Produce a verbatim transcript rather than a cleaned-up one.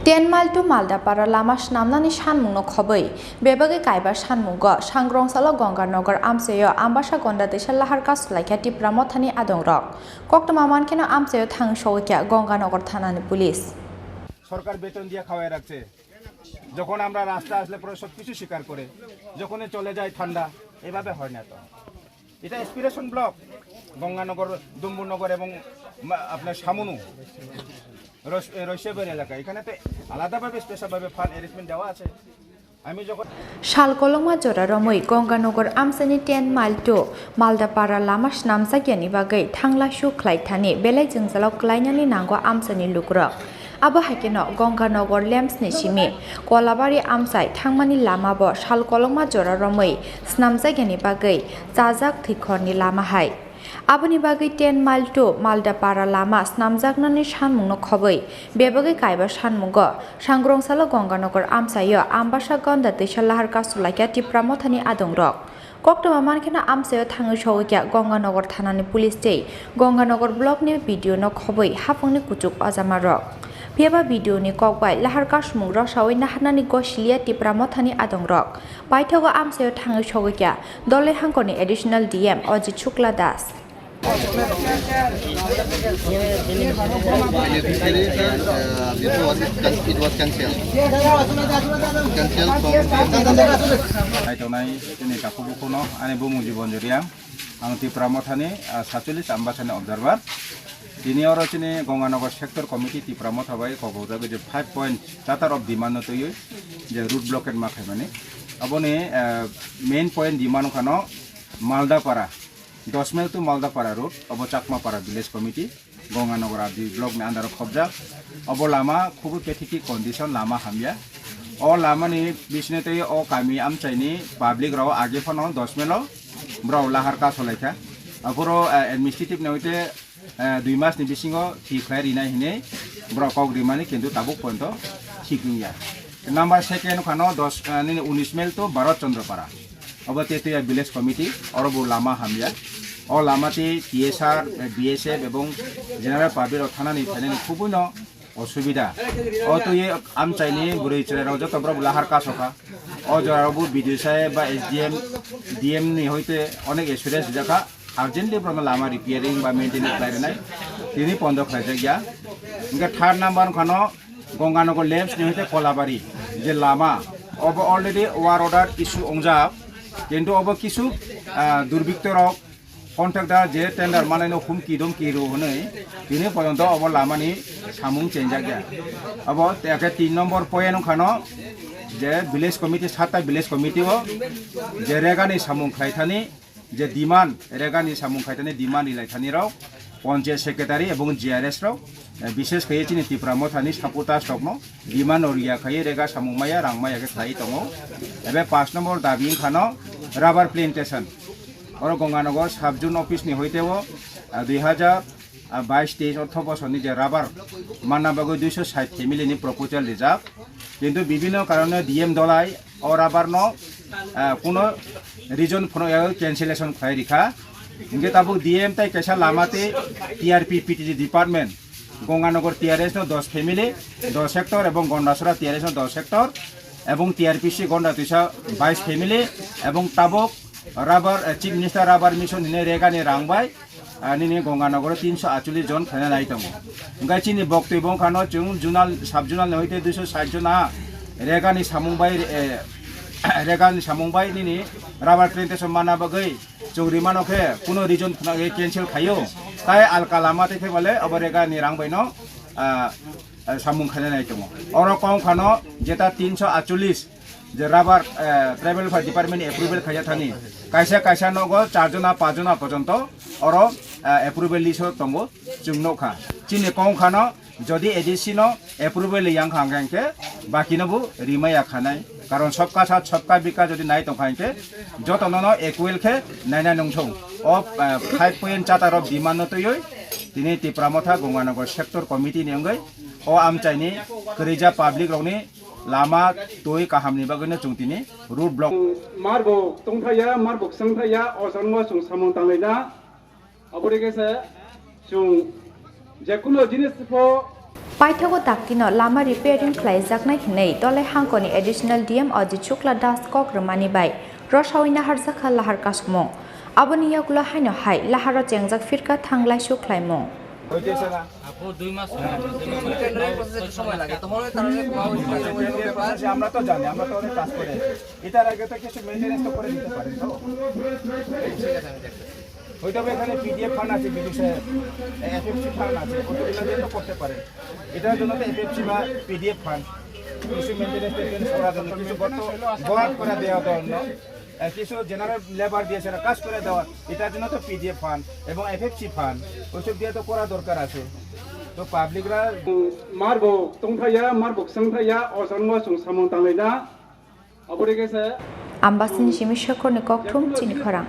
Ten mile to Maldapara lama swnamnani sanmungno khobwi bebagwi kaiba sanmungo Sangrongsalo Gonganagar amchaio Ambasa Gonda twisa lahar kasulaikha Tipra Mothani adongrok. Koktwma mankheno amchaio thangwi sogwikha Gonganagar thanani police. সরকার বেতন দিয়ে খাওয়ায় রাখছে। যখন আমরা রাস্তা আসলে পরে সব কিছু স্বীকার করে, যখনই চলে যায় ঠান্ডা। এভাবে হয় না তো। এটা এসপিরেশন ব্লক, গঙ্গানগর, ডুম্বুরনগর এবং মা-, আপনার সামনু, রস- এ, রৈশাবাড়ি এলাকা, এখানে তো আলাদাভাবে স্পেশালভাবে ফান্ড অ্যারেঞ্জমেন্ট দেওয়া আছে। আমি যখন Sal kolokma jora romwi Gonganagar amchaini ten mile to Maldapara lama swnamjakya ni bagwi thangla su khlai thani belai jwngjalo klainani nango amchaini lukurok. Abo hai kheno Gonganagar lamps ni simi Kolabari amchai thangmani lama bo sal kolokma jora romwi swnamjakya ni bagwi chajak thwikhorni lama hai. Aboni bagwi ten mile to Maldapara lama swnamjaknani sanmungno khobwi bebagwi kaiba sanmungo Sangrongsalo Gonganagar amchaio Ambasa Gonda twisa lahar kasulaikha Tipra Mothani adongrok. Koktwma mankheno amchaio thangwi sogwikha Gonganagar thanani police tei Gonganagar block ni B D O no khobwi haphangni kuchuk ojamarok. Phiyaba B D O ni kokbai lahar kasumung rwsawi naharnani gosilia Tipra Mothani adongrok. Paithago amchaio thangwi sogwikha Dolai hangkorni Additional D M Ajit Shukla Das. Beneficiary, sir, uh, before was it, can- it was cancelled. Cancelled from the Nai tongnai chini takhuk bukhukno ani bumung Jibon Joriang, ang Tipra Mothani, ah, sachulis Ambasani observer. Tini oro chini Gonganagar sector committee Tipra Motha bai kokojagwi je five point charter of demand no twiwi je road blockade ma khaimani. Aboni, ah, main point demand khano Maldapara, dos mile to Maldapara road, obo Chakmapara village committee, Gonganagar R D block ni under o khobjak. Obo lama khubu pathetic condition, lama hamya. O lama ni bisine tei o kami amchaini public rao age phano dos mile o brao lahar kasolaikha. Aphuru, eh, administrative ni hoite, eh, dui mas ni bisingo thik khlai rinai hinwi brao kok rimani, kintu tabuk poito thik wngya. Number second khano dos, eh, nini unis mile to Bharat Chandrapara. Obo Tetuya village committee, oro bo lama hamya. O lama tei T S R, B S F ebong general public rok thanani phainani khubuino osubida. O twi amchaini bwrwi chwrai rok joto borok lahar kasokha. O jora rok bo B D O saheb ba S D M, D M ni hoite onek assurance rijak kha. Urgently borokno lama repairing ba maintenance khlai rwnai tini pondo khlaijak ya. Hingke third number wngkha no Gonganagar lamps ni hoite Kolabari je lama, obo already work order issue ongjak, kintu obo kisu, ah, durbikto rok contractor je tender manai no humki domki ro hwnwi tini pojonto obo lama ni samung chenjak ya. Obo tei tin number point wngkha no je village committee, satta village committee o je rega ni samung khlai thani, je demand, rega ni samung khaitani demand rilai thani rok, panchayat secretary ebong G R S rok, eh, bishes khaiye chini Tipra Motha ni supporters rok no demand no riya khaiye rega samung maya rang maya khe khlai tongo. Ebe pash number dabi wngkha no rubber plantation. Oro Gonganagar sub zone office ni hoite o, ah, dui hajar, ah, bais teis ortho bosor ni je rubber manna bagwi duiso sait family ni proposal rijak. Kintu bibhinno karone D M Dolai o rubber no, ah, kuno reason phano cancellation khlai rikha. Hingke tabuk D M tai kaisa lama tei T R P P T G department, Gonganagar T R S no dos family, dos hectare ebong Gondasora T R S no dos hectare ebong T R P C Gonda twisa bais family ebong tabuk rubber, eh, Chief Minister Rubber Mission hine rega ni rang bai, ah, nini Gonganagar o tinso acholish jon khaina nai tongo. Hingke chini boktoi bo wngkha no chwng zonal, sub zonal ni hoite duiso sait jon a rega ni samung bai, eh, rega ni samung bai nini rubber plantation manna bagwi chwng rimano khe kuno reason phano cancel khaio, tai alka lama tei khe bole obo rega ni rang bai no, ah, ah, samung khaina nai tongo. Oro kong khano jeta tinso acholish je rubber, eh, tribal welfare department ni approval khaijak thani, kaisa kaisa nogo char jona, pach jona porjonto oro, eh, approval list o tongo, chwng nukha. Chini kong khano jodi A D C no approval yang kha hingkha hingke baki no bo rimaya khanai. Karon sabka saath sabka bikas jodi nai tongkha hingke joto no no equal khe naina nungthung. O, eh, five point charter of demand no twiwi tini Tipra Motha Gonganagar sector committee ni wngwi o amchaini kwrwija public rokni lama twi kahamni bagwino chwng tini road block. Marbo tongthaya, marbo kwchangthaya, o jangmo chwng samung tanglaina. Aboni khe se chwng jekuno jinis pho Paithago daktino lama repairing khlaijaknai hwnwi Dolai Hangkoni Additional D M Ajit Shukla Das kok rwmani bai rwsawi naharjakha lahar kasumung. Aboni yagulo haino hai laharo chengjak phirkha thanglaisu khlaimung. আপু দুই মাস হয়ে গেছে। দুই মাস হয়ে গেছে। আমরা তো জানি, আমরা তো অনেক কাজ করে। এটার আগে তো কিছু মেইনটেনেন্স তো করে দিতে পারেন তো। হয়তো বা এখানে পিডিএফ ফান্ড আছে, বিডিসি এফএফসি ফান্ড আছে, ওগুলো দিয়ে তো করতে পারেন। এটার জন্য তো এফএফসি বা পিডিএফ ফান্ড, কিছু মেইনটেনেন্স টেনটেনেন্স করার জন্য, কিছু গর্ত বরাদ করে দেওয়ার জন্য, আহ, কিছু জেনারেল লেবার দিয়ে সেটা কাজ করে দেওয়া, এটার জন্য তো পিডিএফ ফান্ড এবং এফএফসি ফান্ড, ওইসব দিয়ে তো করা দরকার আছে। তো পাবলিকরা Marbok tongthaya, marbok sangthaya, o jangma chwng samung tanglai na. Aboni khe se Ambasini simi sokorni kokthum chini khorang.